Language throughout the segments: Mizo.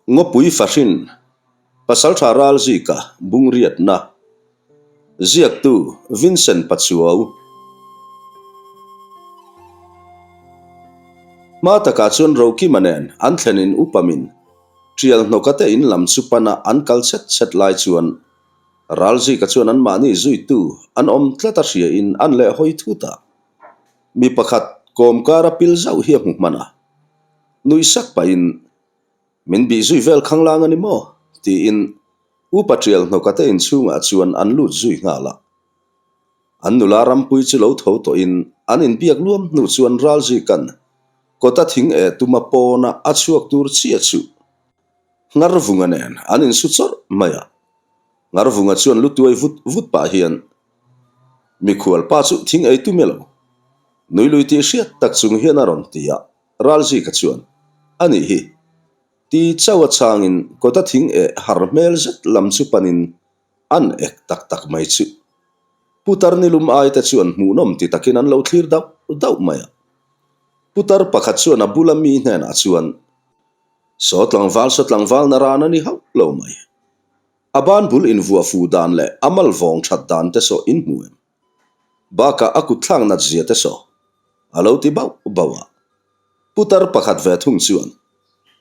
Ngawpui Fahrin, Pasaltha Ralzika Bungriatna, Ziaktu Vincent Pachuau. Hma takah chuan Rokima nen an thlenin upamin Tial hnawka te in lam chu pana an kal chhet chhet lai chuan Ralzika chuan anmahni zuitu an awm tlat a hriain an leh hawi thut a. Mi pakhat kawmkara pil zauh hi a hmu hman a. Nuih sak pahin Min bih zui vel khanglang a ni maw? tiin Upa Tial hnawka te inchhungah chuan an lut zui nghal a. An nula rampui chu lo tho tawhin an inbiak luam hnu chuan Ralzika'n kawta thing eh tuma pawna a chhuak tur chiah chu Ngarvunga nen an insu chawrh mai a. Ngarvunga chuan lu tuai vut vut pah hian Mikhual pa chu thing ei tum e lo, nui lui tih hriat tak chung hian a rawn ti a. Ralzika chuan, A nih hi. Ti chauh a chhangin kawta thing eh har hmel zet lam chu panin an ek tak tak mai chu. Putar nilum ai te chuan hmuhnawm ti takin an lo thlir dauh dauh mai a. Putar pakhat chuan a bula mi hnenah chuan, Saw tlangval saw tlangval na ran a ni hauh lo mai. A ban bul invuah fuh dan leh a mal vawng that dan te saw in hmu em? Bakah a kut thlak nat zia te saw a lo ti bauh bauh a. Putar pakhat ve thung chuan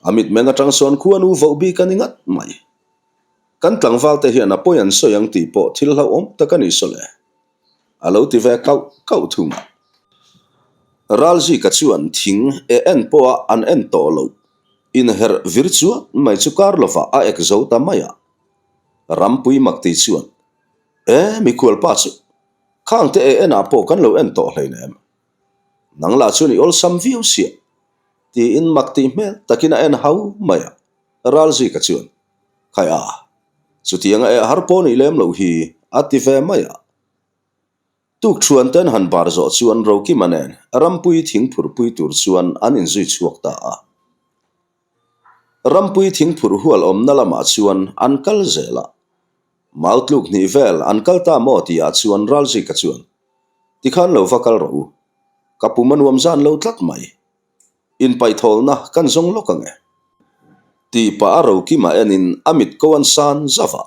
a mitmeng atang sawn khuanu voh bik a ni ngat mai. Kan tlangval te hian a pawi an sawi ang tih pawh thil hlauhawm tak a ni saw le. A lo ti ve kauh kauh thung a. Ralzika chuan thing e en pawha an en tawh loh inherh vir chuan mai chu kar lovah a ek zo ta mai a. Rampui Makti chuan E, mikhual pa chu, khang te e enah pawh kan lo en tawh hleinem. Nang lah chuan i awlsam viau siah, tiin mak tih hmel takin a en hau mai a, Ralzika chuan, Khai a, chutianga eh har pawh nih lem loh hi, a ti ve mai a. Tukṭhuan ten han bar zawh chuan Rokima nen Rampui thingphurpui tur chuan an inzui chhuak ta a. Rampui thingphurh hual awmna lamah chuan an kal zel a. Mau tluk hnih vel an kal ta maw tihah chuan Ralzika chuan, Tikhan lo va kal rawh u. Ka pum a nuam zan lo tlat mai. Inpaihthawlna kan zawng lawk ang e. Tih pah a Rokima enin a mit ko an san zauh a.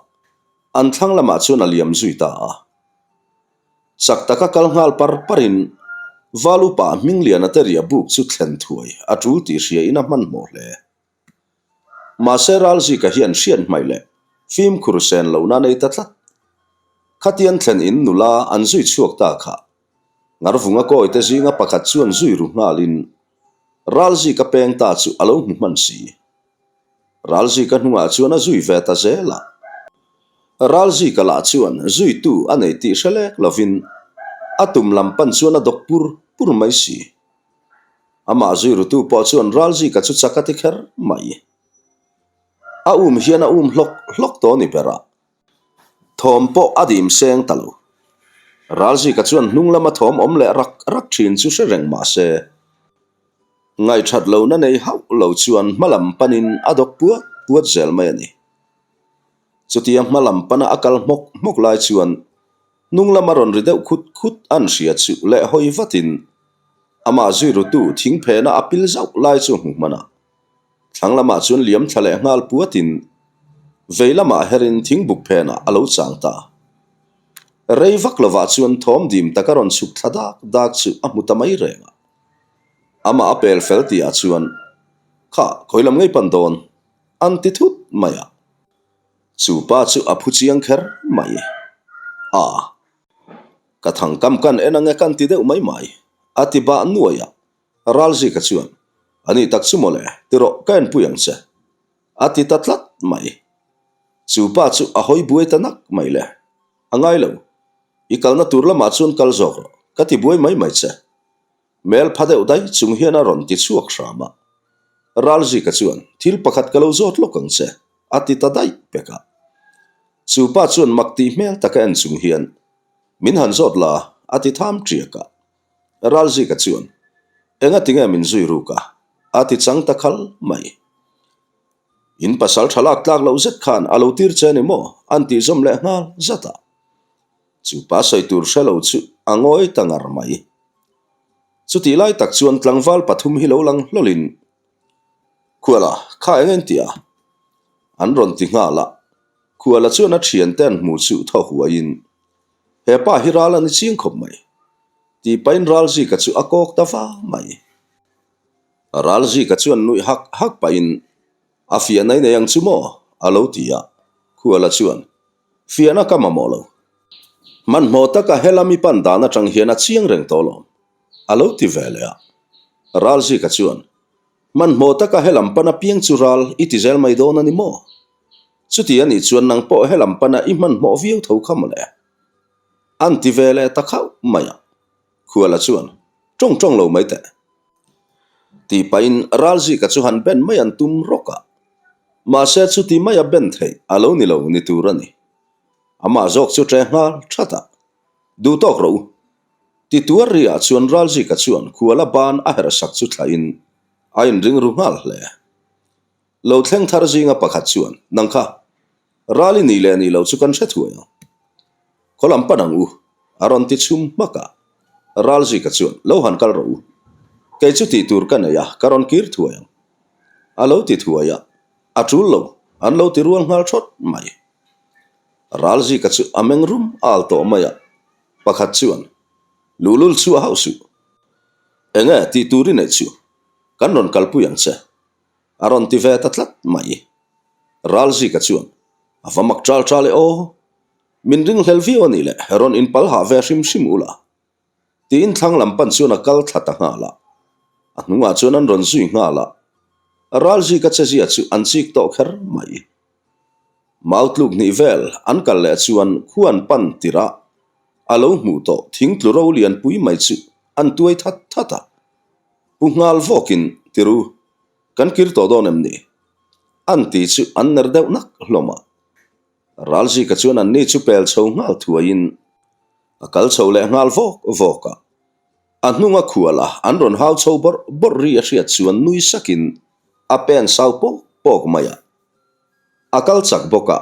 An thlang lamah chuan a liam zui ta a. Chak taka kal nghal par parin Val upa Hmingliana te riah buk chu thlen thuai a tul tih hriain a hmanhmawh hle. Mahse Ralzika hian hriat hmaih leh fimkhur sen lohna nei ta tlat. Khatian thlen in nula an zui chhuak ta kha Ngarvunga kawite zinga pakhat chuan zui ru nghalin Ralzika peng ta chu a lo hmu hman si. Ralzika hnungah chuan a zui ve ta zel a. Ralzika lah chuan zuitu a nei tih hre lek lovin a tum lam pan chuan a dawk pur pur mai si. Amah zui rutu pawh chuan Ralzika chu chak a ti kher mai. A um hian a um hlawk hlawk tawh ni ber a. Thawm pawh a dim seng ta lo. Ralzika chuan hnung lama thawm awm leh rak rak thin chu hre reng mah se, Ngaihthat lohna nei hauh lo chuan hma lam panin a dawk puat puat zel mai a ni. Chutia hma lam pana a kal hmawk hmawk lai chuan hnung lama rawn ri deuh khut khut an hria chu leh hawi vatin amah zui rutu thing phena a pil zauh lai chu hmu hman a. Thlang lamah chuan liam thla leh nghal puatin vei lamah herin thingbuk phenah a lo chang ta. Rei vak lovah chuan thawm dim taka rawn chhuk thla dak dak chu a hmu ta mai reng a. Amah a pel fel tihah chuan, Kha, khawi lam ngei pan dawn? an ti thut mai a. Chu pa chu a phu chiang kher mai. A, ka thang kam kan en ange kan ti deuh mai mai, a ti bah nuai a. Ralzika chuan, A nih tak chu mawle, ti rawh ka enpui ang che, a ti ta tlat mai. Chu pa chu a hawi buai ta nak mai le. A ngai lo, i kalna tur lamah chuan kal zawk rawh, ka ti buai mai mai che. Mel pha deuh daih chung hian a rawn ti chhuak hram a. Ralzika chuan, Thil pakhat ka lo zawt lawk ang che, a ti ta daih pek a. Chu pa chuan mak tih hmel taka en chung hian, Min han zawt la, a ti tham ṭiak a. Ralzika chuan, Enga tinge min zui ruk a? a ti chang ta khal mai. In pasal tha lak tlak loh zet khan a lo tir che ni maw? an tih zawm leh nghal zat a. Chu pa sawi tur hre lo chu a ngawi ta ngar mai. Chutih lai tak chuan tlangval pathum hi lo lang hlawlin, Khuala, kha eng en ti a? An rawn ti nghal a. Khuala chuan a thiante an hmu chu thaw huaiin, He pa hi ral a ni chiang khawp mai, tih pahin Ralzika chu a kawk ta va mai. Ralzika chuan nuih hak hak pahin, A fiahna i nei ang chu maw? a lo ti a. Khuala chuan, Fiahna ka mamawh lo. Hmanhmawh taka helam i pan dan atang hian a chiang reng tawh lawm, a lo ti ve leh a. Ralzika chuan, Hmanhmawh taka helam pana piang chu ral i ti zel mai dawn a ni maw? Chuti a nih chuan nang pawh helam pana i hmanhmawh viau tho kha mawle. An ti ve leh ta khauh mai a. Khuala chuan, Tawng tawng lo mai teh. Tih pahin Ralzika chu han ben mai an tum rawk a. Mahse chuti maia ben theih a lo ni lo ni tur a ni. Amah zawk chu ṭe nghal that a. Duh tawk rawh u. Ti tuar riah chuan Ralzika chuan khuala ban a herh sak chu thlahin a inring ru nghal hle. Lo thleng thar zinga pakhat chuan, Nang kha, ral i nih leh nih loh chu kan hre thuai ang. Khaw lam pan ang u, a rawn ti chhum hmak a. Ralzika chuan, Lo han kal rawh u. Kei chu tih tur ka nei a, ka rawn kir thuai ang. A lo ti thuai a, a tul lo, an lo ti rual nghal thawt mai. Ralzika chu a meng rum al tawh mai a, pakhat chuan, Luhlul chu a hauh suh. Enge tih tur i neih chu? Kan rawn kalpui ang che. A rawn ti ve ta tlat mai. Ralzika chuan, A va mak ṭal ṭal e aw. Min ringhlel viau a nih le, rawn inpal hah ve hrim hrim ula. Tiin thlang lam pan chuan a kal thla ta nghal a. A hnungah chuan an rawn zui nghal a. Ralzika chezia chu an chik tawh kher mai. Mau tluk hnih vel an kal leh chuan khuan pan tirh a, a lo hmuh tawh thing tlu ro lian pui mai chu an tuai that that a. Pu nghal vawkin, Tiru, kan kir tawh dawn em ni? An ti chu an ner deuh nak hlawm a. Ralzika chuan anni chu pel chho nghal thuaiin a kal chho leh nghal vawk vawk a. A hnunga khual a an rawn hau chho bawrh bawrh ri a hriat chuan nui sakin a pen sau pawk pawk mai a. A kal chak bawk a,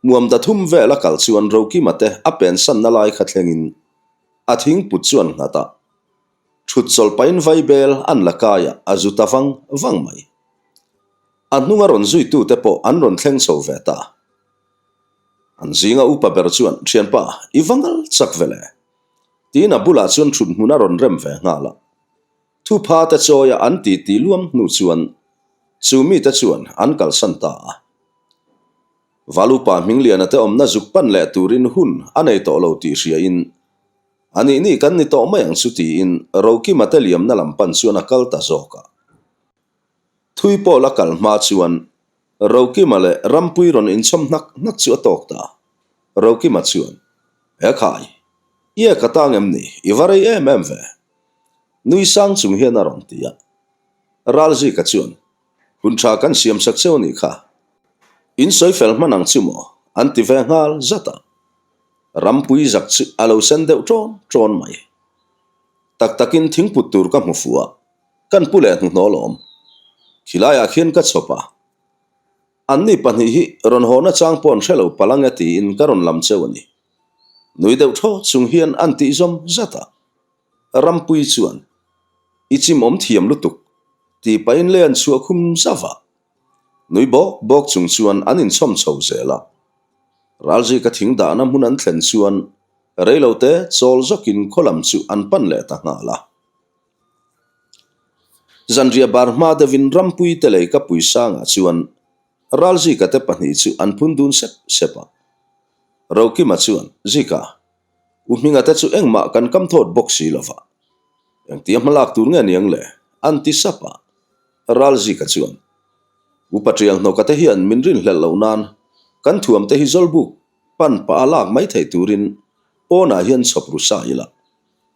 hmuam da thum vel a kal chuan Rokima te a pensanna lai kha thlengin a thingput chu an nghat a, thut chawlh pahin vaibel an la kai a, a zu ta vang vang mai. A hnunga rawn zuitute pawh an rawn thleng chho ve ta. An zinga upa ber chuan, Thianpa, i va ngal chak ve le? Tiin a bulah chuan thut hmun a rawn rem ve nghal a. Thupha te chawia an ti ti luam hnu chuan chu mite chuan an kalsan ta a. Valupa Hmingliana te awmna zuk pan leh turin hun a nei tawh lo tih hriain a nih nih kan ni tawh mai ang chu tiin Rokima te liamna lam pan chuan a kal ta zawk a. Thui pawh la kal hma chuan Rokima leh Rampui rawn inchawm hnak hnak chu a tawk ta. Rokima chuan, He khai, i e ka tang em ni? I va rei em em ve. Nui sang chung hian a rawn ti a. Ralzika chuan, Hun tha kan siam sak cheu anih kha. In sawi fel hman ang chu maw? an ti ve nghal zat a. Rampui zak chu a lo sen deuh ṭawn ṭawn mai. Tak takin thingput tur ka hmu fuh a, kan pu leh hnuhnawh lawm. Khilaiah khian ka chhawp a. Anni pahnih hi rawn haw nachang pawh an hre lo palh ang e tiin ka rawn lam cheu a ni. Nui deuh thaw chung hian an tih zawm zat a. Rampui chuan, I chimawm thiam lutuk, tih pahin lei an chhuah khum zauh a. Nui bawk bawk chung chuan an inchhawm chho zel a. Ralzika thing dahna hmun an thlen chuan reilote chawl zawkin khaw lam chu an pan leh ta nghal a. Zanriah bar hma deuhin Rampui te lei ka pui sangah chuan Ralzika te pahnih chu an phun dun sep sep a. Rokima chuan, Zika, U Hminga te chu engmah kan kam thawt bawk si lo va. Engtia hmalak tur nge niang le? an ti sap a. Ralzika chuan, U Patrial hnawka te hian min rinhlelh loh nan kan thuam te hi Zawlbuk pan pah a lak mai theih turin pawnah hian chhawp ru sa ila.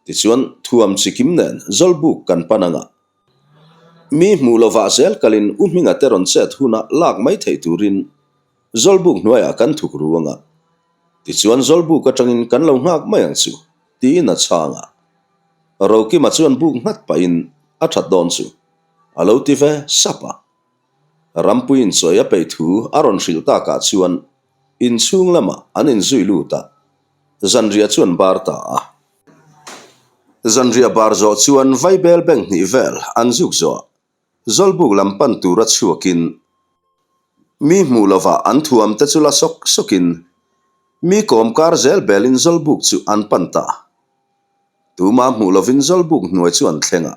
Tichuan, thuam chi kim nen Zawlbuk kan pan anga mi hmuh lovah zel kalin U Hminga te rawn chet huna lak mai theih turin Zawlbuk hnuaiah kan thuk ru anga tichuan Zawlbuk atangin kan lo nghak mai ang chu tiin a chhang a. Rokima chuan buk nghat pahin a that dawn chu a lo ti ve sap a. Rampuiin chawi a peih thu a rawn hrilh takah chuan inchhung lamah an inzui lut a, zanriah chu an bar ta a. Zanriah bar zawh chuan Vaibel bank hnih vel an zuk zawh a, Zawlbuk lam pan tura chhuakin. Mi hmuh lovah an thuam te chu la sawk sawkin mi kawm kar zel belin Zawlbuk chu an pan ta. Tuma hmuh lovin Zawlbuk hnuai chu an thleng a.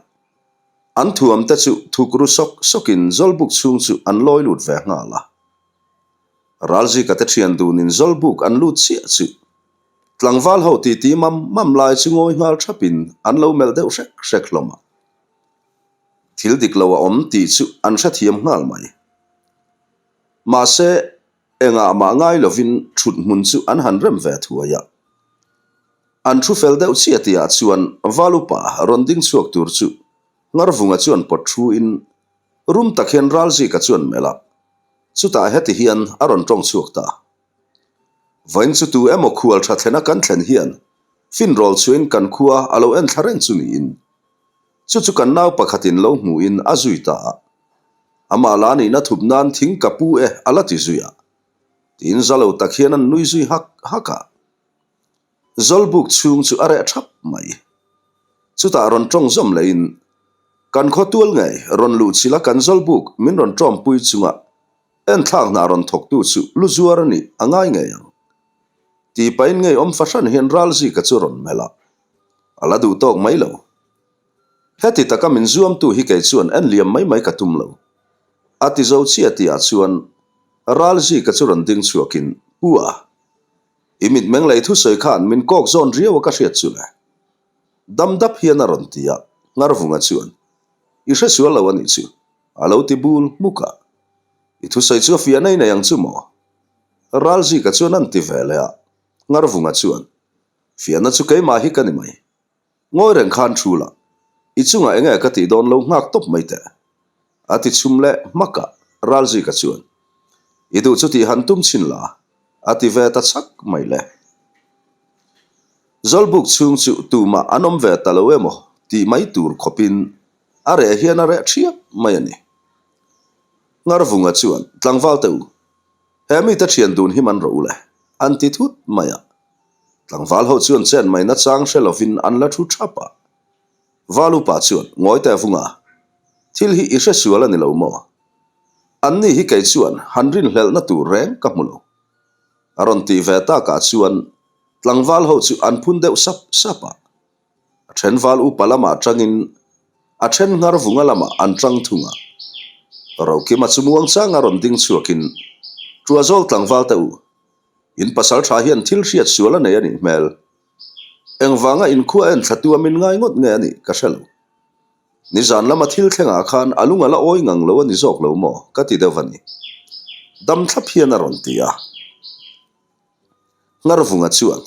An thuam te chu thuk ru sawk sawkin Zawlbuk chhung chu an lawi lut ve nghal a. Ralzika te thian dunin Zawlbuk an lut chiah chu tlangval ho titi mam mam lai chu ngawi nghal thapin an lo melh deuh hrek hrek hlawm a. Thil dik lo a awm tih chu an hrethiam nghal mai. Mahse, engah mah ngai lovin thut hmun chu an han rem ve thuai a. An thu fel deuh chiah tihah chuan Valupa rawn ding chhuak tur chu Ngarvunga chuan pawt thu in rum tak hian Ralzika chuan melh a, chutah heti hian a rawn tawng chhuak ta. Vawiin chu tu emaw khual tha thlena kan thlen hian finrawl chhuahin kan khua a lo en thla reng chu niin chu chu kan nau pakhatin lo hmuhin a zui ta a, amah la nihna thup nan thing ka pu e a la ti zui a, tiin za lo tak hian an nui zui hak hak a. Zawlbuk chhung chu a reh thap mai. Chutah rawn tawng zawm lehin kan khaw tual ngei rawn luh chilh a kan zawlbuk min rawn tawmpui chunga Enthlak hna rawn thawktu chu lu zuar a nih a ngai ngei ang. Tih pahin ngeiawm fahran hian Ralzika chu rawn melh a, a la duh tawk mai lo. Heti taka min zuamtu hi kei chuan en liam mai mai ka tum lo. A ti zo chiah tihah chuan Ralzika chu rawn ding chhuakin, Pu a, i mitmeng lei thusawi khan min kawk zawn riau a ka hriat chu le. Dam dap hian a rawn ti a, Ngarvunga chuan, I hresual lo a nih chu. A lo ti bul hmuk a, I thusawi chu a fiah nei nei ang chu maw? Ralzika chuan an ti ve leh a, Ngarvunga chuan, Fiahna chu keimah hi ka ni mai. Ngawi reng khan thu la, i chungah enge ka tih dawn lo nghak tawp mai teh. A ti chhum leh hmak a, Ralzika chuan, I duh chu tih han tum chhin la, a ti ve ta chak mai le. Zawlbuk chhung chu tumah an awm ve ta lo emaw tih mai tur khawpin A reh hian a reh thiap mai a ni. Ngarvunga chuan, Tlangval te u, he mite thian dun hi man rawh u le, an ti thut mai a. Tlangval ho chuan chen mai nachang hre lovin an la thu thap a. Valupa chuan, Ngawi teh Vunga, thil hi i hre sual a ni lo maw? Anni hi kei chuan han rinhlelhna tur reng ka hmu lo. A rawn tih ve takah chuan tlangval ho chu an phun deuh sap sap a. A then val upa lamah tangin a then nghar vunga lamah an tang thung a. Rokima chu muang changa rawn ding chhuakin, Tuazawl tlangval te u, in pasal tha hian thil hriat sual a nei a nih hmel. Engvanga inkhua en thla tu a min ngai ngawt nge a nih ka hre lo. Nizan lama thil thlengah khan a lung a la awi ngang lo a ni zawk lo maw ka ti deuh a ni. Dam thlap hian a rawn ti a. Ngarvunga chuan,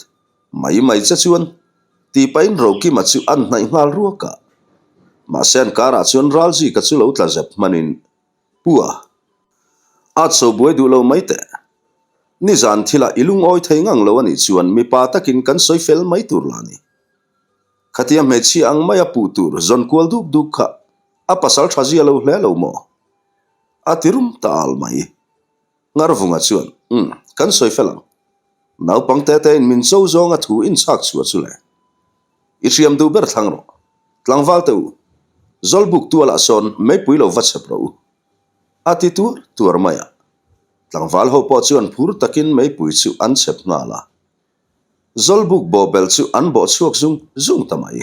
Mai mai che chuan, tih pahin Rokima chu an hnaih nghal ruak a. Mahse an karah chuan Ralzika chu lo tla zep hmanin, Pu a, at so buai duh lo mai teh. Nizan thilah i lungawi thei ngang lo a nih chuan mipa takin kan sawi fel mai tur lah ni. Khatia hmeichhia ang maia puh tur zawn kual duk duk kha a pasal tha zia lo hle lo maw? A ti rum ta al mai. Ngarvunga chuan, Umm, kan sawi fel ang. Naupang te tein min cho zawnga thu inchhak chhuah chu le. I hriam duh ber thlang rawh. Tlangval te u, Zawlbuk tualah sawn meipui lo va chhep rawh u. A ti tuar tuar mai a. Tlangval ho pawh chuan phur takin meipui chu an chhep nghal a. Zawlbuk bawhbel chu an bawh chhuak zung zung ta mai.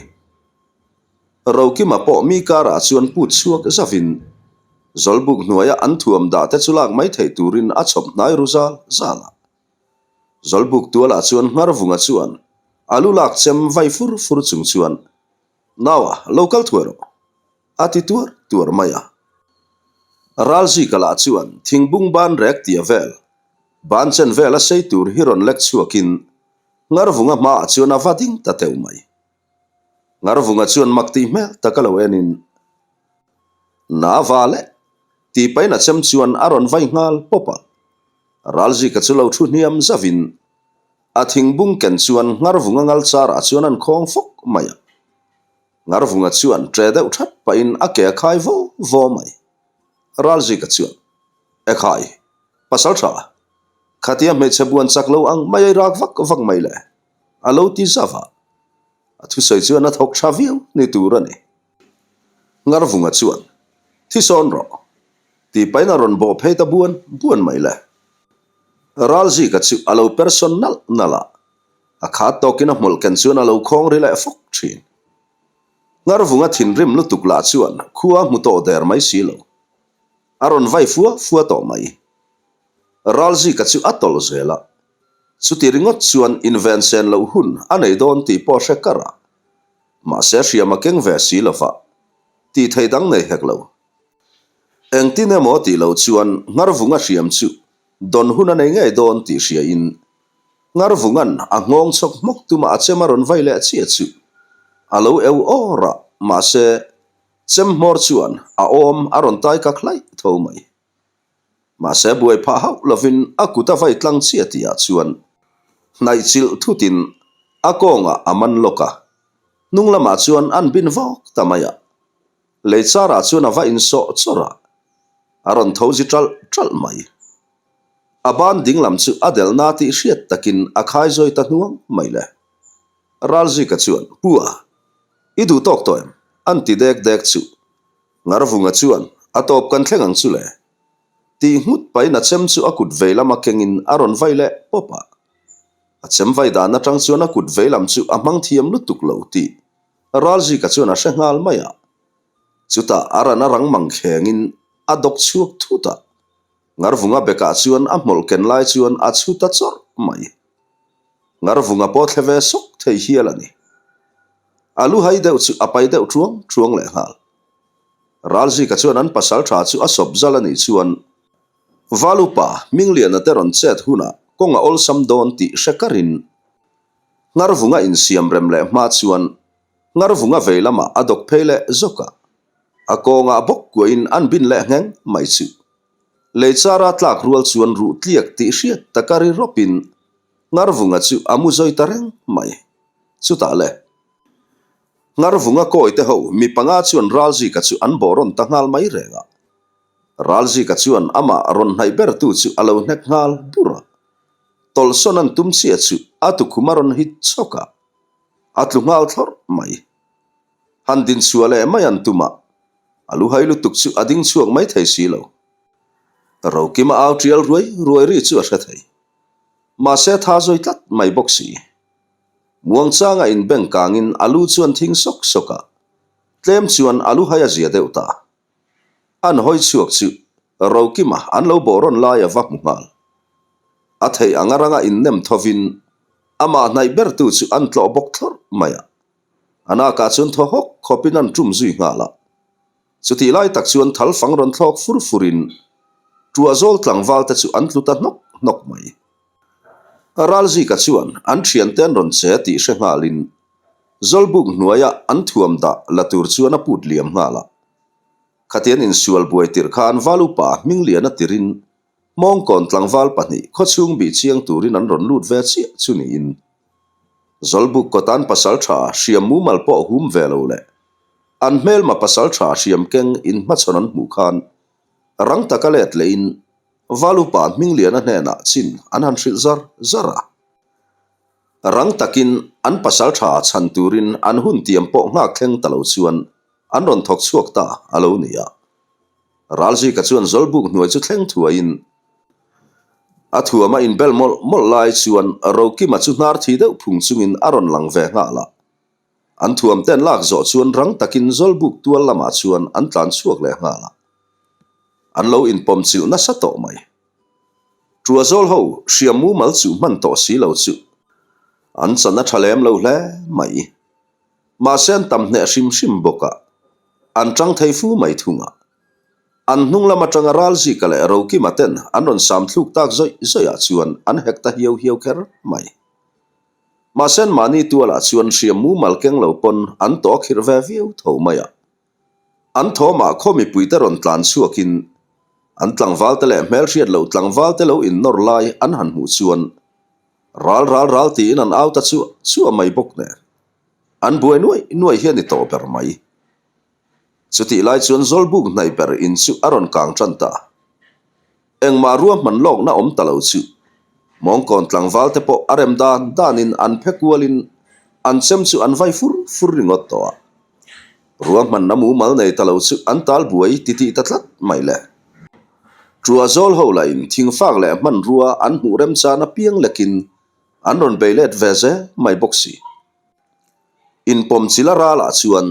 Rokima pawh mi karah chuan put chhuak zavin Zawlbuk hnuaia an thuam dah te chu lak mai theih turin a chhawp hnai ru zal zal a. Zawlbuk tualah chuan Ngharvunga chuan a lu lak chem vai fur fur chung chuan, Naua, lo kal thuai rawh, a ti tuar tuar mai a. Ralzika lah chuan thingbung ban rek tia vel Ban chen vel a sei tur hi rawn lek chhuakin Ngarvunga hmaah chuan a va ding ta teuh mai. Ngarvunga chuan mak tih hmel tak a lo enin, Na va le, tih pahin a chem chuan a rawn vai nghal pawp a. Ralzika chu lo thu hniam zavin a thingbung ken chuan Ngarvunga ngal charah chuan an khawng fawk mai a. Ngarvunga chuan ṭe deuh ṭhat pahin a ke a khai vaw vaw mai. Ralzika chuan, Ekhai, pasal tha, khatia hmeichhe buan chak lo ang mai ei rak vak vak mai le, a lo ti zauh a. A thusawi chuan a thawk tha viau ni tur a ni. Ngarvunga chuan, Thi sawn rawh. Tih pahin a rawn bawh phei ta buan buan mai le. Ralzika chu a lo persawn nalh nalh a, a khat tawkin a hmawlh ken chuan a lo khawng ri leh fawk thin. Ngarvunga thinrim lutuk lah chuan khua a hmu tawh der mai si lo. A rawn vai fua fua tawh mai. Ralzika chu a tawlh zel a, chuti ringawt chuan inven sen loh hun a nei dawn tih pawh hre kar a, mahse hriam a keng ve si lova, tih thei dang nei hek lo. Engtin emaw tih loh chuan Ngarvunga hriam chu dawn hun a nei ngei dawn tih hriain Ngarvunga'n a nghawng chhawk hmawk tuma a chem a rawn vai leh chiah chu a lo eu awr a, mahse chem hmawr chuan a awm a rawn tai kak hlaih tho mai. Mahse buai phah hauh lovin a kut a vai tlang chiah tihah chuan hnaih chilh thutin a kawngah a man lawk a, hnung lamah chuan an bin vawk ta mai a. Lei charah chuan a va insawh chawrh a, a rawn tho zi ṭalh ṭalh mai. A ban dinglam chu a delhna tih hriat takin a khai zawi ta hnuang mai le. Ralzika chuan, Pu a, i duh tawk tawh em? An ti dek dek chu. Ngarvunga chuan, A tawp kan thleng ang chu le. Tih nghut pahin a chem chu a kut vei lama kengin a rawn vai leh pawp a. A chem vai dan atang chuan a kut vei lam chu a hmang thiam lutuk lo tih Ralzika chuan a hre nghal mai a. Chutah a ran a rang mang khengin a dawk chhuak thut a. Ngarvunga bekah chuan a hmawlh ken lai chuan a chhu ta chawrh mai. Ngarvunga pawh thle ve sawk thei hial a ni. A lu hai deuh chu a pai deuh thuang thuang leh nghal. Ralzika chuan an pasal tha chu a sawp zal a nih chuan Valupa Hmingliana te rawn chet hunah kawng a awlsam dawn tih hre karin Ngarvunga insiam rem leh hma chuan Ngarvunga vei lamah a dawk phei leh zawk a, a kawngah bawk kuahin an bin leh ngheng mai chu. Lei chara tlak rual chuan ruh tliak tih hriat taka ri rawpin Ngarvunga chu a mu zawi ta reng mai. Chutah le, Ngarvunga kawi te ho mi panga chuan Ralzika chu an bawh rawn ta nghal mai reng a. Ralzika chuan amah rawn hnaih bertu chu a lo hnek nghal bur a. Tawlhsawn an tum chiah chu a tukhum a rawn hit chhawk a, a tlu nghal thlawrh mai. Han din chhuah leh mai an tum a, a lu hai lutuk chu a ding chhuak mai thei si lo. Rokima au tial ruai ruai ri chu a hre thei. Mahse tha zawi tlat mai bawk si. Muangchanga inbeng kangin a lu chuan thing sawk sawk a, tlem chuan a lu hai a zia deuh ta. An hawi chhuak chu Rokima an lo bawh rawn lai a va hmu nghal. A theih anga ranga innem thovin amah hnaih bertu chu an tlawh bawk thlawrh mai a. A nakah chuan thaw hawk khawpin an tum zui nghal a. Chutih lai tak chuan thal fang rawn thlawk fur furin Tuahzawl tlangval te chu an tlu ta hnawk hnawk mai. Ralzika chuan an thiante an rawn che tih hre nghalin Zawlbuk hnuaia an thuam dah la tur chuan a put liam nghal a. Khatian insual buai tirh khan val upa Hmingliana tirin Hmawngkawn tlangval pahnih khawchhung bih chiang turin an rawn lut ve chiah chu niin Zawlbuk kawtan pasal tha hriam mumal pawh hum ve lo leh an hmelma pasal tha hriam keng inhmachhawn an hmuh khan rang taka let lehin val upa Hmingliana hnenah chin an han hrilh zar zar a. Rang takin an pasal tha chhan turin an hun tiam pawh nghak thleng ta lo chuan an rawn thawk chhuak ta a lo ni a. Ralzika chuan Zawlbuk hnuai chu thleng thuaiin a thuam a inbel mawlh mawlh lai chuan Rokima chu hnar thi deuh phung chungin a rawn lang ve nghal a. An thuam ten lak zawh chuan rang takin Zawlbuk tual lamah chuan an tlan chhuak leh nghal a. An lo inpawm chilh nasa tawh mai. Tuazawl ho hriam mumal chu hman tawh si lo chu an chan a tha lem lo hle mai. Mahse an tam hneh hrim hrim bawk a, an tang thei fu mai thung a. An hnung lam atanga Ralzika leh Rokima ten an rawn sam thluk tak zawih zawih ah chuan an hek ta hiau hiau kher mai. Mahse an mahni tualah chuan hriam mumal keng lo pawn an tawh a khirh ve viau tho mai a. An thawmah khaw mipuite rawn tlan chhuakin an tlangvalte leh hmelhriat loh tlangvalte lo innawr lai an han hmuh chuan ral ral ral tiin an au ta chuah chuah mai bawk nen an buai nuaih nuaih hi a ni tawh ber mai. Chutih lai chuan Zawlbuk hnaih ber in chu a rawn kang tan ta. Engmah ruahman lawkna awm ta lo chu Mawngkawn tlangval te pawh a rem dan danin an phe kualin an chem chu an vai fur fur ringawt tawh a. Ruahmanna mumal nei ta lo chu an tal buai titih ta tlat mai le. Ṭuahzawl ho lahin thingfak leh hmanrua an hmuh remchan apiang lekin an rawn bei let ve zel mai bawk si. Inpawmchilh a ralah chuan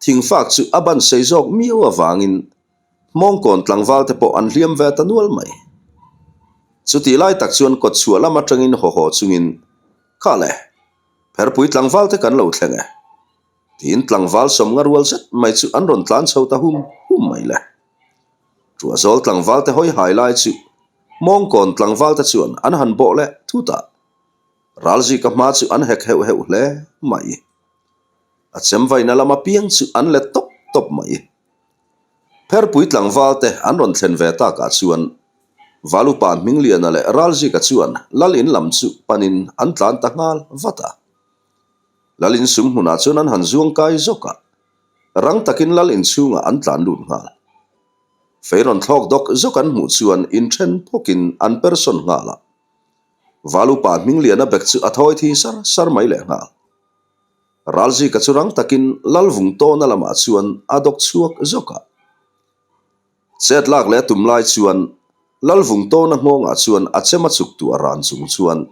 thingfak chu a ban sei zawk miau avangin Hmawngkawn tlangval te pawh an hliam ve ta nual mai. Chutih lai tak chuan kawtchhuah lam atangin haw haw chungin, Kha le, Pherpui tlangval te kan lo thleng e. Tiin tlangval sawmnga rual zet mai chu an rawn tlan chho ta hum hum mai le. Ṭuahzawl tlangval te hawi hai lai chu Hmawngkawn tlangval te chuan an han bawh leh thut a, Ralzika hma chu an hek heuh heuh hle mai. A chem vaina lama piang chu an let tawp tawp mai. Pherpui tlangval te an rawn thlen ve takah chuan Valupa Hmingliana leh Ralzika chuan Lal in lam chu panin an tlan ta nghal vat a. Lal in sum hmunah chuan an han zuang kai zawk a, rang takin Lal in chhungah an tlan lut nghal. Fei rawn thlawk dawk zawk an hmuh chuan inthen phawkin an per sawn nghal a. Valupa Hmingliana bek chu a thawi thi sar sar mai leh nghal. Ralzika chu rang takin Lalvung tawna lamah chuan a dawk chhuak zawk a. Chet lak leh a tum lai chuan Lalvung tawna nghawngah chuan a chem a chuk tuah ran chung chuan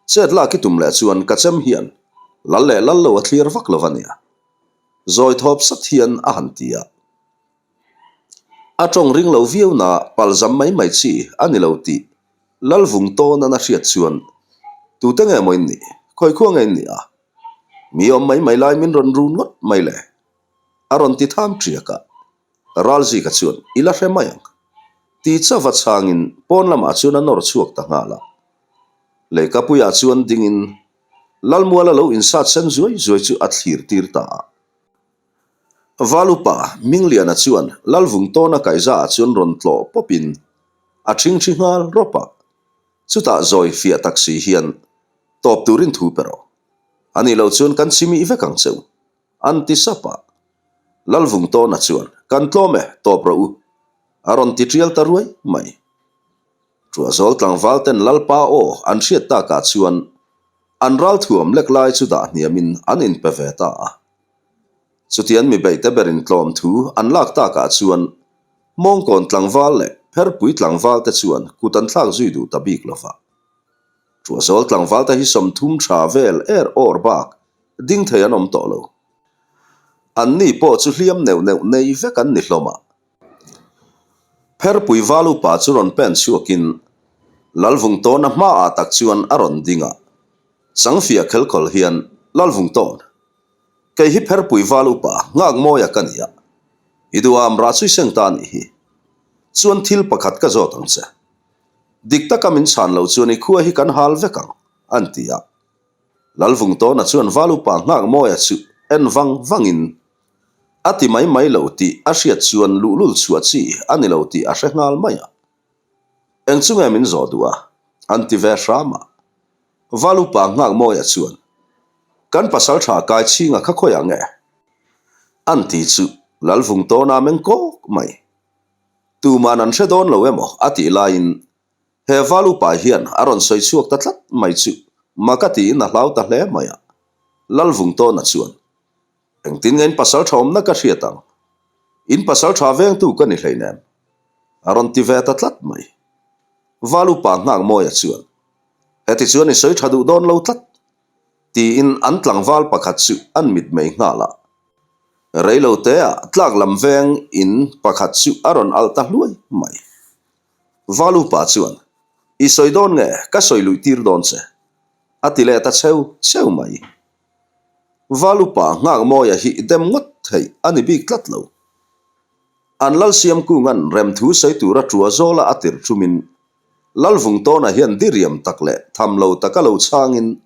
Chet lak i tum leh chuan ka chem hian lal leh lal lo a thlir vak lo a nia. Zawi thawp sat hian a han ti a. A tawng ring lo viau na palzam mai mai chi a ni lo tih Lalvung tawn an a hriat chuan tute nge maw in nih? Khawi khua nge in nih a? Mi awm mai mai lai min rawn run ngawt mai le? A rawn ti tham ṭiak a. Ralzika chuan i la hre mai ang ti chauva chhangin pawn lamah chuan a nawr chhuak ta nghal a. Leikapuiah chuan dingin Lalmuala lo insat sen zuai zuai chu a thlir tir ta a. Valupa Hmingliana chuan Lalvungtawna kaihzaah chuan rawn tlawh pawpin a ṭhingṭhi nghal rawp a. Chutah zawi fiah tak si hian tawp turin thu pe rawh. A nih loh chuan kan chimih vek ang cheu. An ti sap a. Lalvungtawna chuan kan tlawm e, tawp rawh u. A rawn ti ṭial ta ruai mai. Ṭuahzawl tlangval ten Lalpa aw an hriat takah chuan an ralthuam lek lai chu dah hniamin an inpe ve ta a. Chutian mi beihte berin tlawm thu an lak takah chuan Hmawngkawn tlangval leh Pherpui tlangval te chuan kut an thlak zui duh ta bik lova. Ṭuahzawl tlangval te hi 30 tha vel er awr bak ding thei an awm tawh lo. Anni pawh chu hliam neuh neuh nei vek an ni hlawm a. Pherpui val upa chu rawn pen chhuakin Lalvungtawna hmaah tak chuan a rawn ding a, Changfia khelkhawl hian Lalvungtawn, kei hi Pherpui val upa Nghakmawia ka ni a, i duham rah chu i seng ta a nih hi. Chuan thil pakhat ka zawt ang che. Dik taka min chhan loh chuan i khua hi kan hal vek ang, an ti a. Lalvungtawna chuan val upa Nghakmawia chu en vang vangin A ti mai mai lo tih a hriat chuan luhlul chhuah chi a ni lo tih a hre nghal mai a. Eng chu nge min zawh duh a? An ti ve hram a. Valupa Nghakmawia chuan, Kan pasal tha kai chhinga kha khawiah nge? An ti chu Lalvung tawna meng kawk mai. Tuman an hre dawn lo emaw a tih laiin he Valupa hian a rawn sawi chhuak ta tlat mai chu mak a tiin a hlau ta hle mai a. Lalvung tawna chuan, Engtin nge in pasal tha awmna ka hriat ang? In pasal tha vengtu ka ni hleinem. A rawn ti ve ta tlat mai. Val upa Nghakmawia chuan, Heti chuan i sawi tha duh dawn lo tlat, tiin an tlangval pakhat chu an mitmei nghal a. Reilo teah tlak lam veng in pakhat chu a rawn alh ta hluai mai. Val upa chuan, I sawi dawn nge ka sawi luih tir dawn che? A ti leh ta cheu cheu mai. Val upa Nghakmawia hi dem ngawt theih a ni bik tlat lo. An Lalsiam Kunga'n remthu sawi tura ṭua zawla a tirh ṭumin Lalvungtawna hian diriam tak leh tham lo taka lo chhangin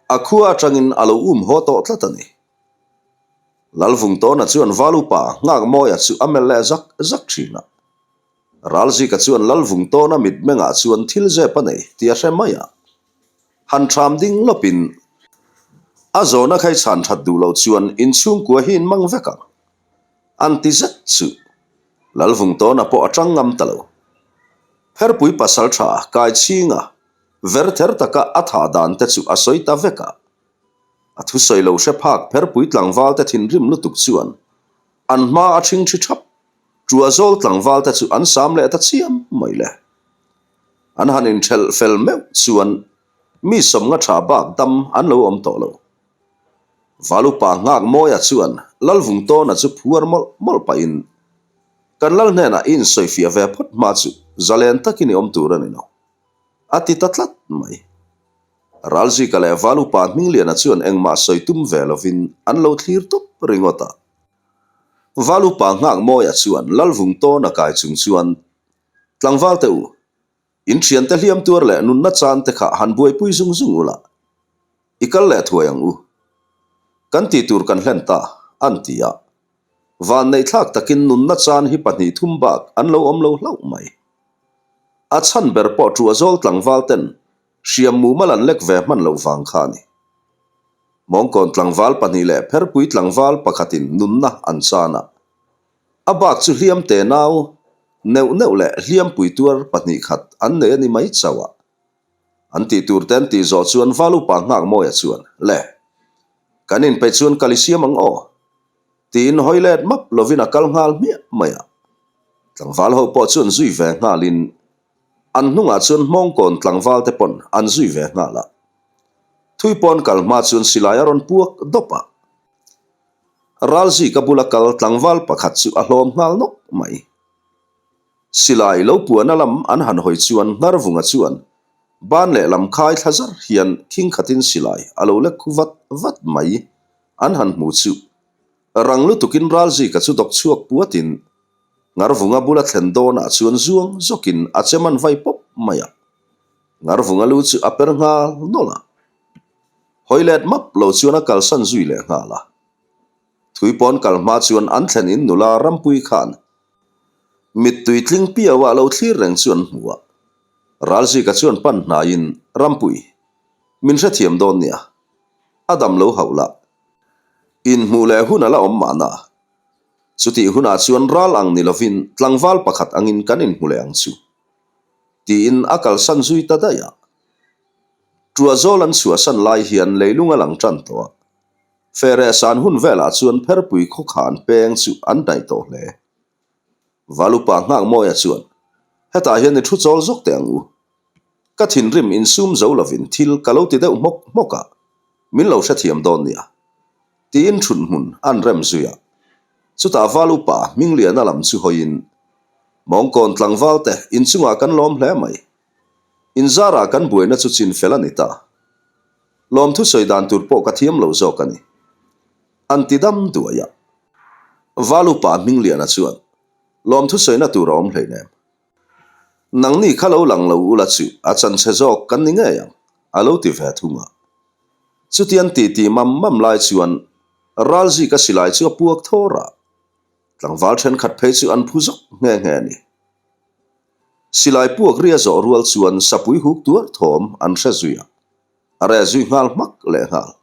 a khua aṭangin a lo um haw tawh tlat a ni. Lalvungtawna chuan Val upa Nghakmawia chu a melh leh zak zak ṭhin a. Ralzika chuan Lalvungtawna mitmengah chuan thil zep a nei tih a hre mai a. Han ṭham ding lawpin a zawhna kha i chhan ṭhat duh loh chuan inchhungkua hi in mang vek ang. An ti zet chu Lalvungtawna pawh a ṭang ngam ta lo. Pherpui pasal ṭha kai chhinga ver ther taka a thah dan te chu a sawi ta vek a. A thusawi lo hre phak Pherpui tlangval te thinrim lutuk chuan an hma a ṭhingṭhi ṭhap. Ṭuahzawl tlangval te chu an sam leh ta chiam mai le. An han inṭhelh fel meuh chuan mi sawmnga ṭha bak dam an lo awm tawh lo. Valupa nghak Mawia chuan Lalvungtawna chu phuar mawlh mawlh pahin, Kan lal hnenah i insawifiah ve phawt hma chu zalen takin i awm tur a ni lo, a ti ta tlat mai. Ralzika leh Valupa Hmingliana chuan engmah sawi tum ve lovin an lo thlir tawp ringawt a. Valupa nghak Mawia chuan Lalvungtawna kai chung chuan, Tlangval teh u, In thiante hliam tuar leh nunna chan te kha han buaipui zung zung ula, i kal leh thuai ang u. Kan tih tur kan hlen ta, an ti a. Vanneihthlak takin nunna chan hi pahnih thum bak an lo awm lo hlauh mai. A chhan ber pawh Ṭuahzawl tlangval ten hriam mumal an lek ve hman loh vang kha a ni. Mawngkawn tlangval pahnih leh Pherpui tlangval pakhatin nunna an chan a. A bak chu hliam te nau neuh neuh leh hliampui tuar pahnih khat an nei a ni mai chauh a. An tih tur te an tih zawh chuan Val upa nghak Mawia chuan, Le, kan inpeih chuan kal i siam ang aw, tiin hawi let map lovin a kal nghal hmiah mai a. Tlangval ho pawh chuan zui ve nghalin an hnungah chuan Hmawngkawn tlangval te pawn an zui ve nghal a. Thui pawn kal hma chuan silai a rawn puak dawp a. Ralzika bula kal tlangval pakhat chu a hlawm nghal nawk mai. Silai lo puana lam an han hawi chuan Ngharvunga chuan ban leh lam khai thla zar hian khing khatin silai a lo lek khu vat vat mai an han hmu chu rang lutukin Ralzika chu dawk chhuak puatin Ngharvunga bula thlen dawnah chuan zuang zawkin a chem an vai pawp mai a. Ngharvunga lu chu a per nghal nawlh a. Hawi let map lo chuan a kalsan zui leh nghal a. Thui pawn kal hma chuan an thlen in nula Rampui khan mittui tling piau ah lo thlir reng chu an hmu a. Ralzika chuan pan hnaiin, Rampui, min hrethiam dawn nia. A dam lo hauh lah. Inhmuh leh hun a la awm mahna. Chutih hunah chuan ral ang ni lovin tlangval pakhat angin kan inhmu leh ang chu. Tiin a kalsan zui ta daih a. Ṭuahzawl an chhuahsan lai hian leilung a lang ṭan tawh a, Fereh san hun velah chuan Pherpui khawkhan peng chu an hnaih tawh hle. Valupa Nghakmawia chuan, Hetah hian i thu chawl zawk teh ang u. Ka thinrim insum zo lovin thil ka lo ti deuh hmawk hmawk a, min lo hrethiam dawn nia. Tiin ṭhut hmun an rem zui a. Chutah Valupa Hmingliana lam chu hawiin, Mawngkawn tlangval te inchungah kan lawm hle mai. Inzarah kan buaina chu chin fel a ni ta. Lawmthu sawi dan tur pawh ka thiam lo zawk a ni. An ti dam duai a. Val upa Hmingliana chuan, Lawmthu sawina tur a awm hleinem. Nangni kha lo lang lo ula chu a chanchhe zawk kan ni ngei ang, a lo ti ve thung a. Chutiang titi mam mam lai chuan Ralzika silai chu a puak thawr a. Tlangval thenkhat phei chu an phu zawk nghe nghe a ni. Silai puak ria zawh rual chuan sapui huk tuar thawm an hre zui a, a reh zui nghal hmak leh nghal.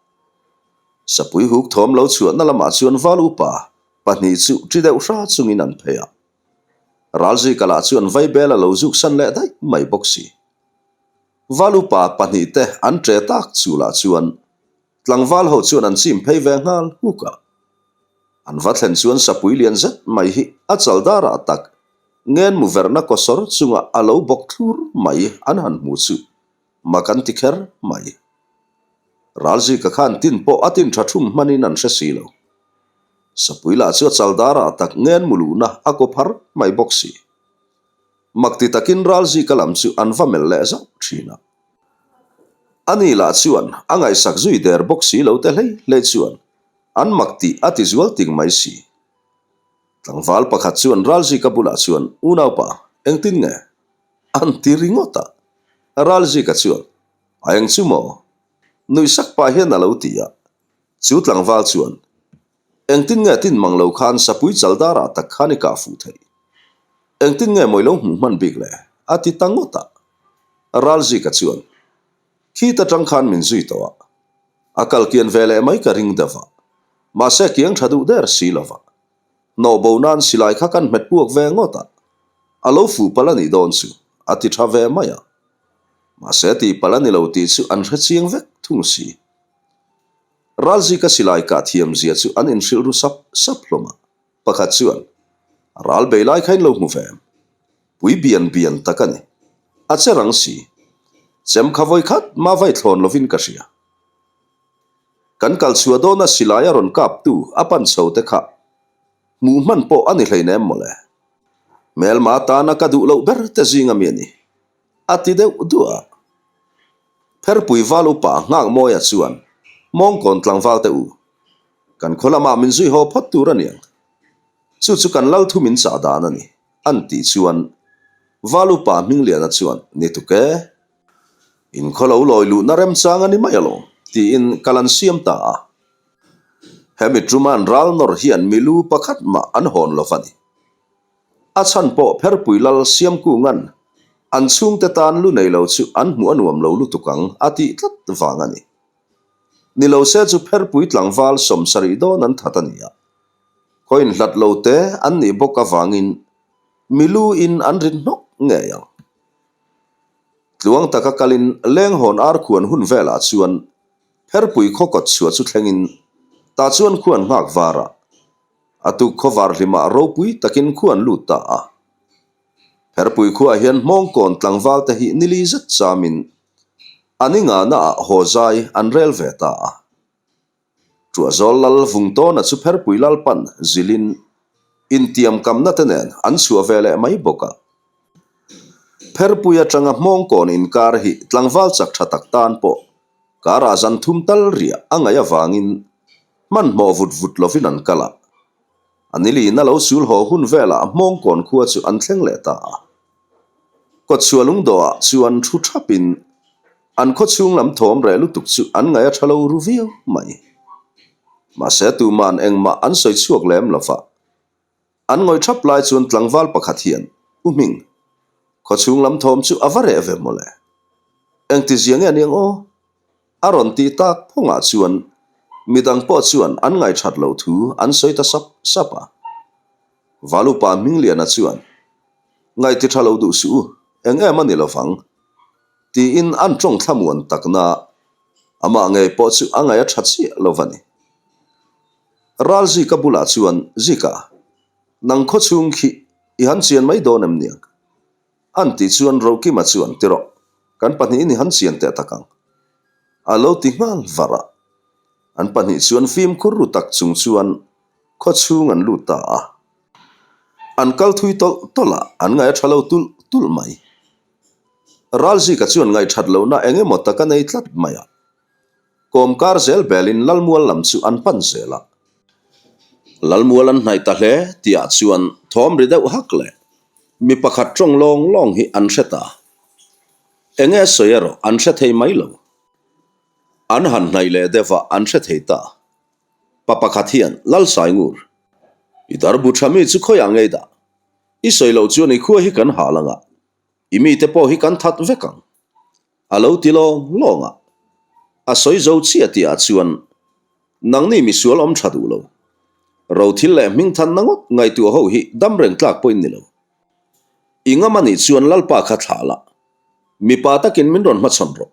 Sapui huk thawm lo chhuahna lamah chuan val upa pahnih chu ṭi deuh hra chungin an phei a. Ralzika lah chuan vaibel a lo zuk san leh daih mai bawk si. Val upa pahnih te an ṭe tak chu lah chuan Tlangval ho chuan an chim phei ve nghal huk a. An va thlen chuan sapui lian zet mai hi a chal darah tak ngen mu verhna kawsawr chungah a lo bawk thlur mai an han hmu chu mak an ti kher mai. Ralzika khan tin pawh a tin tha thum hmanin an hre si lo. Sapui lah chu a chal darah tak ngen mu luhna a kaw phar mai bawk si. Mak ti takin Ralzika lam chu an va melh leh zauh thin a. Ani lah chuan a ngaihsak zui der bawk si lo te hlei hlei chuan an mak tih a ti zual ting mai si. Tlangval pakhat chuan Ralzika bulah chuan, Unaupa, engtin nge? An ti ringawt a. Ralzika chuan, A eng chu maw? Nuihsak pah hian a lo ti a. Chu tlangval chuan, Engtin nge tin mang lo khan sapui chal darah tak khan i kah fuh theih? Engtin nge mawi lo hmuh hman bik le? A ti ta ngawt a. Ralzika chuan, Khit atang khan min zui tawh a, a kal kian ve leh mai ka ring deuh a, mahse kiang tha duh der si lo va. Hnawh bo nan silai kha kan hmet puak ve ngawt a, a lo fuh palh a nih dawn chu, a ti tha ve mai a. Mahse tih palh a ni lo tih chu an hre chiang vek thung si. Ralzika silai kah thiam zia chu an inhrilh ru sap sap hlawm a, pakhat chuan. Ral bei lai kha in lo hmu ve em? Pui bian bian tak a ni. A che rang si. Chem kha vawi khat mah vai thlawn lovin ka hria. Kan kal chhuah dawna silai a rawn kaptu a pan chho te kha hmuh hman pawh a ni hleinem mawle. Hmelma tana ka duh loh ber te zing ami a ni. A ti deuh duah a. Pherpui val upa Nghakmawia chuan Mawngkawn tlangval te u, kan khaw lamah min zui haw phawt tur a niang. Chu chu kan lal thu min chah dan a ni, an tih chuan val upa Hmingliana chuan ni tuk e. In khaw lo lawi luhna remchang a ni mai alawm, tiin kal an siam ta a. Hemi ṭuma'n ral nawr hian milu pakhat mah an hawn lo va ni. A chhan pawh Pherpui lal Siamkunga'n an chhungte tan lu nei lo chu an hmuh a nuam lo lutuk ang a tih tlat vang a ni. Ni lo se chu Pherpui tlangval 70 dawn an that a ni a. Khawiin hlat lo te an nih bawk avangin milu in an rin hnawk ngei ang. Tluang taka kalin lenghawn ar khuan hun velah chuan Pherpui khaw kawt chhuah chu thlengin tah chuan khuan nghak varah A tuk khawvar hlimah ropui takin khu an lut ta a. Pherpui khuaah hian hmawngkawn tlangval te hi nili zet chamin a ni ngahnaah haw zai an rel ve ta a. Tuahzawl lal Vungtawna chu Pherpui Lalpan zilin intiamkamna te nen an chhuah ve leh mai bawk a. Pherpui atanga hmawngkawn inkar hi tlangval chak tha tak tan pawh karah zan thum tal riah a ngaih avangin Hmanhmawh vut vut lovin an kal a, a niliin a lo sul haw hun velah Hmawngkawn khua chu an thleng leh ta a. Kawtchhuah lungdawhah chuan thu thapin an khaw chhung lam thawm reh lutuk chu an ngaih a tha lo ru viau mai. Mahse tuman engmah an sawi chhuak lem lova. An ngawih thap lai chuan tlangval pakhat hian, U Hming, khaw chhung lam thawm chu a va reh ve mawle. Engtizia nge aniang aw? A rawn ti tak phawngah chuan midang pawh chuan an ngaihṭhat loh thu an sawi ta sap sap a. Valupa Hmingliana chuan, Ngaihti ṭha lo duh suh u, eng em a ni lovang, tiin an ṭawng thlamuan takna amah ngei pawh chu a ngaih a ṭha chiah lo va ni. Ral Zika bulah chuan, Zika, nang khaw chhung khi i han chian mai dawn em niang? An tih chuan Rokima chuan, Ti rawh, kan pahnihin i han chian teh tak ang. A lo ti nghal var a. An pahnih chuan fimkhur ru tak chung chuan khaw chhung an lut ta a. An kal thui tawlh tawlh a, an ngaih a tha lo tulh tulh mai. Ralzika chuan ngaihthat lohna eng emaw tak a nei tlat mai a. Kawmkar zel belin Lalmual lam chu an pan zel a. Lalmual an hnaih ta hle tihah chuan thawm ri deuh hak leh mi pakhat tawng lawng lawng hi an hre ta. Enge a sawi erawh an hre thei mai lo. An han hnaih leh deuh a an hre thei ta. Pa pakhat hian Lalsaingur, i darbu tha mi chu khawiah ngei dah? I sawi loh chuan i khua hi kan hal anga i mite pawh hi kan that vek ang. A lo ti lawng lawng a, a sawi zo chiah tihah chuan nangni misual awm tha duh lo. Rothil leh hmingthanna ngawt ngaihtuah ho hi dam reng tlak pawhin ni lo. I ngam a nih chuan Lalpa kha thlah la, mipa takin min rawn hmachhawn rawh.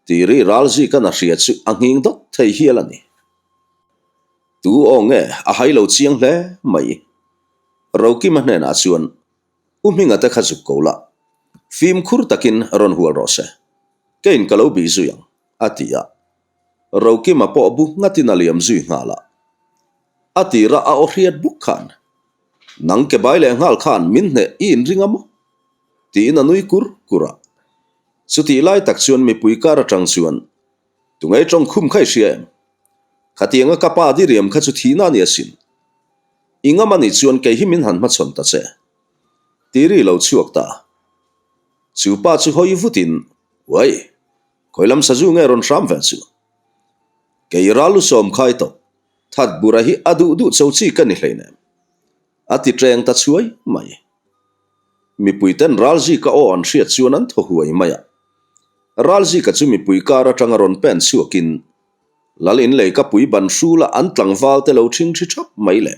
Tih ri ral zik a na hria chu a nghing dawt thei hial a ni. Tu aw nge a hai lo chiang hle mai. Rokima hnenah chuan U Hminga te kha zuk ko la, fimkhur takin rawn hual rawh se, keiin ka lo bih zui ang, a ti a. Rokima pawh bu ngatin a liam zui nghal a. A tira a aw hriat bawk khan, Nang ke bai leh nghal khan min hneh i inring a maw? tiin a nui kur kur a. Chutih lai tak chuan mipui kar atang chuan, Tungei tawng khum kha i hria em? Khatianga ka pa diriam kha chu thihna a ni asin. I ngam a nih chuan kei hi min han hmachhawn ta che. Tiri lo chhuak ta. Chu pa chu hawi vutin, Uai, khawi lam sazu nge rawn hram ve chu? Kei ral lu sawm khai tawh, that bura hi a duh duh cho chi ka ni hleinem. A ti ṭeng ta chhuai mai. Mipuiten Ralzika aw an hriat chuan an thaw huai mai a. Ralzika chu mipui kar aṭanga rawn pen chhuakin Lal in lei ka pui ban hrula an tlangval te lo ṭhing ṭhi ṭhap mai le.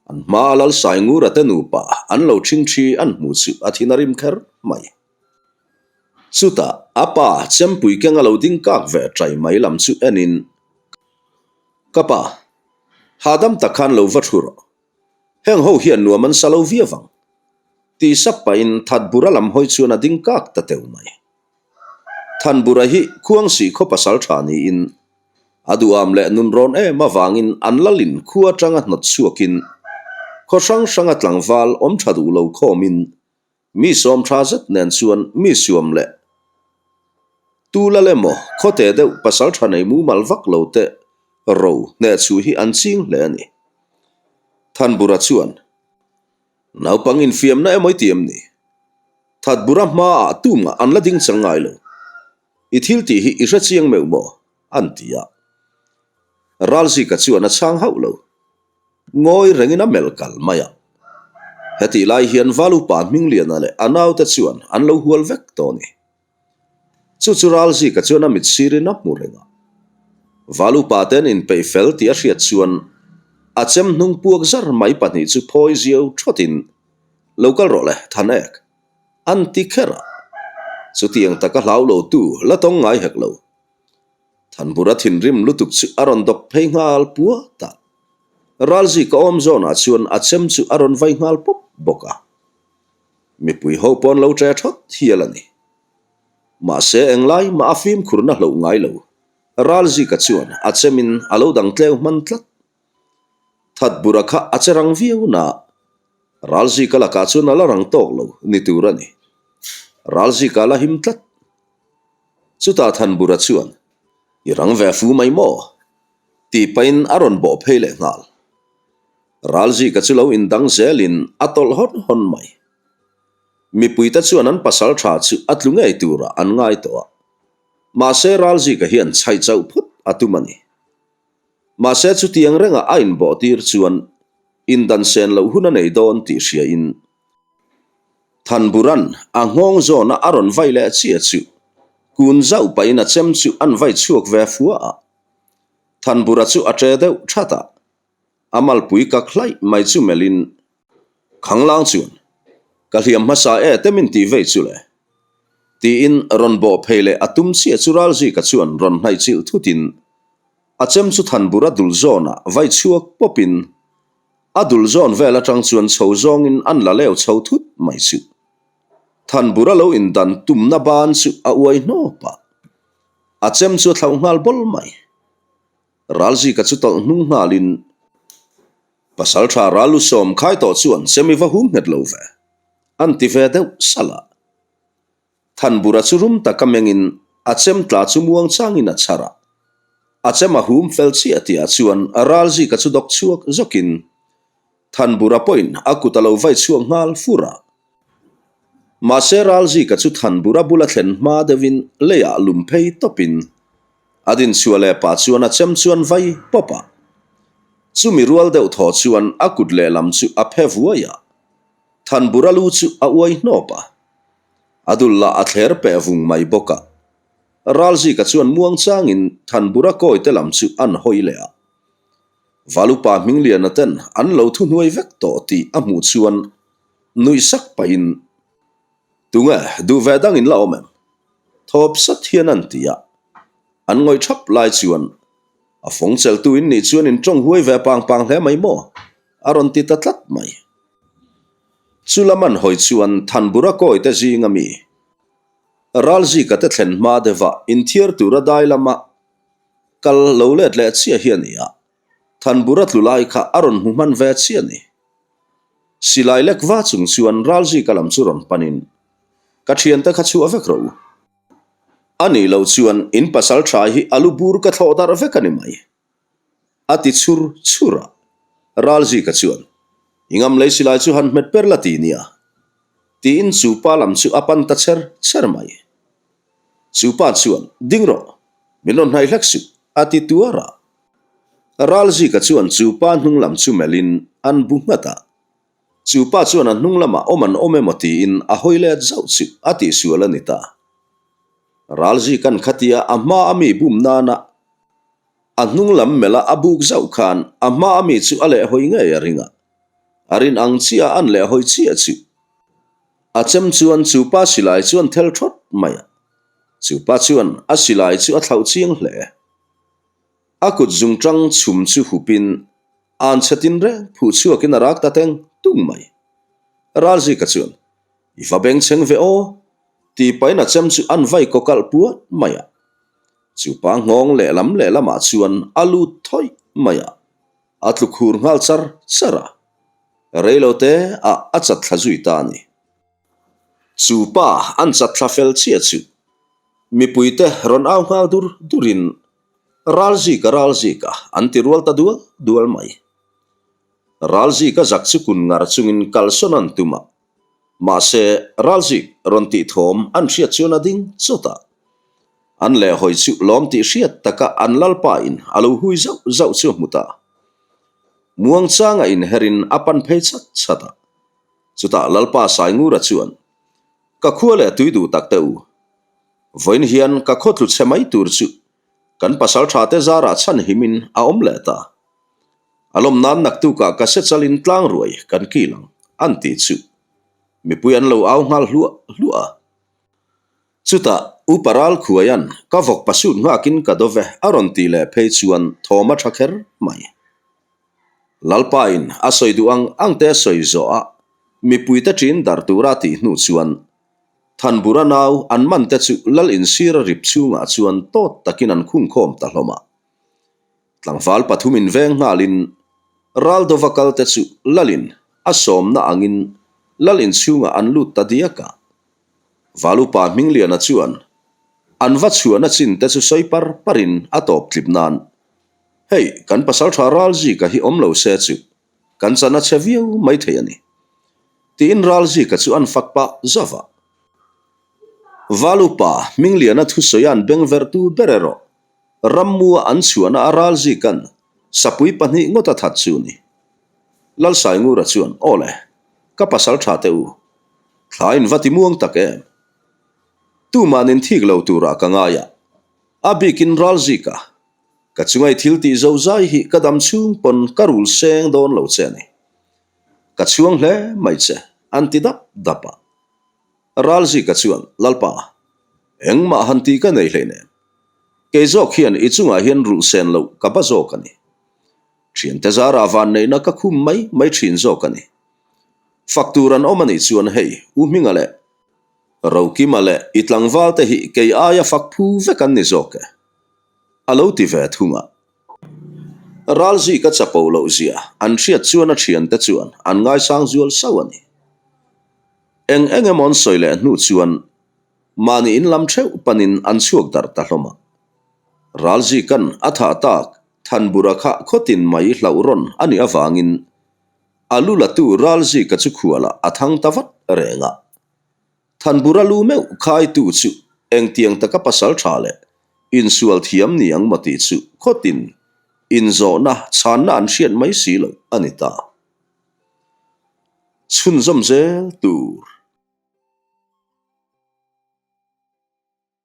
An hmaa Lal Saingura te nupa an lo ṭhing ṭhi an hmu chu a thin a rim kher mai. Chutah a pa chempui keng a lo ding kak ve ṭai mai lam chu enin, Ka pa, hahdam tak khan lo va ṭhu rawh. Heng ho hian nuam an sa lo viau ang. Tih sap pahin Thatbura lam hawi chuan a ding kak ta teu mai. Thanbura hi Khuangsih khaw pasal tha niin a duham leh nunrawn em avangin an lalin khua atanga hnawt chhuakin khaw hrang hranga tlangval awm tha duh lo khawmin mi sawm tha zet nen chuan mi suam leh tu lal emaw khawte deuh pasal tha nei mumal vak lo te ro hnehchhuh hi an ching hle a ni. Thanbura chuan. Naupang infiamna emaw i ti em ni? Thatbura hmaah tumah an la ding chang ngai lo. I thil tih hi i hre chiang meuh maw? an ti a. Ralzika chuan a chhang hauh lo. Ngawi rengin a melh kal mai a. Hetih lai hian Valupa Hmingliana leh a naute chuan an lo hual vek tawh a ni. Chu chu Ralzika chuan a mit sirin a hmu reng a. Valupa te an inpeih fel tih a hriat chuan a chem hnung puak zar mai pahnih chu phawi ziau thawtin, Lo kal rawh le, Thanek, an ti kher a. Chutiang taka hlau lo tu la tawng ngai hek lo. Thanbura thinrim lutuk chu a rawn dawk phei nghal puat a. Ralzika awm zawnah chuan a chem chu a rawn vai nghal pawp bawk a. Mipui ho pawn lo ṭe ṭhawt hial a ni. Mahse englai mah a fimkhurna hloh ngai lo. Ralzika chuan a chemin a lo dang tleu hman tlat. Thatbura kha a che rang viau na. Ralzika lakah chuan a la rang tawk lo ni tur a ni. Ralzika la him tlat. Chutah Thanbura chuan, I rang ve fu mai maw? tih pahin a rawn bawh phei leh nghal. Ralzika chu lo indang zelin a tawlh hawn hawn mai. Mipuite chuan an pasal tha chu a tlu ngei turah an ngai tawh a. Mahse Ralzika hian chhaih chauh phawt a tum a ni. Mahse chutiang renga a inbawh tir chuan indan sen loh hun a nei dawn tih hriain Thanburan a nghawng zawna a rawn vai leh chiah chu kun zauh pahin a chem chu an vai chhuak ve fua a. Thanbura chu a ṭe deuh ṭhat a. A malpui kak hlaih mai chu melhin Khanglang chuan, Ka hliam hmasa e te min tih vei chu le. Tiin rawn bawh phei leh a tum chiah chu Ralzika chuan rawn hnaih chilh thutin a chem chu Thanbura dul zawnah vai chhuak pawpin a dul zawn vel atang chuan chho zawngin an la leu chho thut mai chu. Thanbura lo indan tumna ban chu a uai hnawp a, a chem chu a thlauh nghal bawl mai. Ralzika chu tawlh hnung nghalin, Pasaltha Ralusawm khai tawh chuan semi va hum nghet lo ve, an ti ve deuh salh a. Thanbura chu rum taka mengin a chem tla chu muang changin a chhar a. A chem a hum fel chiah tihah chuan Ralzika chu dawk chhuak zawkin Thanbura pawhin a kut a lo vai chhuak nghal fur a. Mahse Ralzika chu Thanbura bula thlen hma deuhin leiah lum phei tawpin A dinchhuah leh pah chuan a chem chuan vai pawp a. Chumi rual deuh thaw chuan a kut lehlam chu a phe vuai a. Thanbura lu chu a uai hnawp a. A dul lah a thler peh vung mai bawk a. Ralzika chuan muang changin Thanbura kawite lam chu an hawi leh a. Valupa Hmingliana ten an lo thuhnuai vek tawh tih a hmuh chuan nuih sak pahin, Tunge duh ve dang in la awm em? Thawp sat hian an ti a. An ngawih thap lai chuan a fawng cheltu in nih chuan in tawng huai ve pang pang hle mai maw? a rawn ti ta tlat mai. Chu lam an hawi chuan Thanbura kawi te zing ami Ralzika te thlen hma deuha inthiar tura dai lama kal lo let leh chiah hi a ni a. Thanbura tlu lai kha a rawn hmu hman ve chiah a ni. Silai lek va chung chuan Ralzika lam chu rawn panin, Ka thiante kha chhuah vek rawh u. A nih loh chuan in pasal tha hi a lu bur ka thlawh darh vek a ni mai. A ti chhur chhur a. Ralzika chuan, I ngam lei silai chu han hmet per la ti nia. Tiin chu pa lam chu a pan ta cher cher mai. Chu pa chuan, Ding rawh, min rawn hnaih hlek suh, a ti tuar a. Ralzika chuan chu pa hnung lam chu melhin an bu nghat a. Chu pa chuan a hnung lamah awm an awm emaw tiin a hawi let zauh chu a tihsual a ni ta. Ralzika'n khatia a hma a mi bum nana a hnung lam melha a buk zauh khan a hma a mi chu a lehhawi ngei a ring a. A rin ang chiah a an lehhawi chiah chu a chem chuan chu pa silai chuan thel thawt mai a. Chu pa chuan a silai chu a thlauh chiang hle. A kut zungṭang chhum chu hupin a. An chhe tinreng phuh chhuakin a rak ta teng tung mai. Ralzika chuan, I va bengchheng ve aw, tih pahin a chem chu an vai kaw kalh puat mai a. Chu pa nghawng lehlam lehlamah chuan a lut thawih mai a, a tlu khur nghal char char a. Reilote ah a chat thla zui ta a ni. Chu pa an chat thla fel chiah chu mipuite rawn au nghal dur durin Ralzika Ralzika an ti rual ta dual dual mai. Ralzika zak chu kun ngar chungin kalsawn an tum a, mahse Ralzik rawn tih thawm an hriat chuan a ding chawt a. An lehhawi chu lawm tih hriat taka an lalpa in a lo hui zauh zauh chu a hmu ta. Muangchanga inherin a pan phei chat chat a. Chutah Lalpa Saingura chuan, Ka khua leh tui duh tak teh u. Vawiin hian ka khaw tlu chhe mai tur chu kan pasal tha te zarah chhan himin a awm leh ta. A lawm nan naktukah ka se chalin tlang ruai kan kil ang, an ti chu. Mipui an lo au nghal hluah hluah a. Chutah Upa Ralkhuaia'n ka vawk pasut nghakin ka do ve a rawn tih leh phei chuan thawm a tha kher mai. Lalpain a sawi duh ang ang te a sawi zawh a, mipuite ṭin darh tura tih hnu chuan Thanbura nau an man te chu Lal insira rip chhungah chuan tawt takin an khungkhawm ta hlawm a. Tlangval pathumin veng nghalin Raldova kal te chu Lalin a sawmna angin Lal inchhungah an lut ta diak a. Valupa Hmingliana chuan an va chhuahna chin te chu sawi par parin a tawp tlip nan Hei, kan pasaltha Ralzika hi awm lo se chu kan chan a chhe viau mai thei a ni. Tiin Ralzika chu an fak pah zauh a. Valupa Hmingliana thusawi an bengverhtu ber erawh Rammua an chhuahna a Ralzika'n sapui pahnih ngawt a that chu ni. Lalsaingura chuan, Aw le, ka pasaltha te u, thla in va ti muang tak em? Tuman in thik lo turah ka ngai a, a bikin Ralzika, Ka chungai thil tih zo zai hi ka dam chhung pawn ka rul seng dawn lo che a ni. Ka chhuang hle mai che, an ti dap dap a. Ralzika chuan, Lalpa, engmah han tih ka nei hleinem. Kei zawk hian i chungah hian rulh sen loh ka ba zawk a ni. Thiante zarah vanneihna ka khum mai mai thin zawk a ni. Fak tur an awm a nih chuan hei, U Hminga leh Rokima leh i tlangval te hi kei aia fak phu vek an ni zawk e. A lo ti ve thung a. Ralzika chapo loh zia an hriat chuan a thiante chuan an ngaisang zual sauh a ni. Eng eng emaw an sawi leh hnu chuan mahni in lam theuh panin an chhuak darh ta hlawm a. Ralzika'n a thah tak Thanbura kha khawtin mai hlauh rawn a nih avangin a lu latu Ralzika chu khualah a thang ta vat reng a. Thanbura lu meuh khaitu chu engtiang taka pasal tha leh insual thiam ni ang maw tih chu khawtin inzawhna chhanna an hriat mai si loh a ni ta. Chhunzawm zel tur.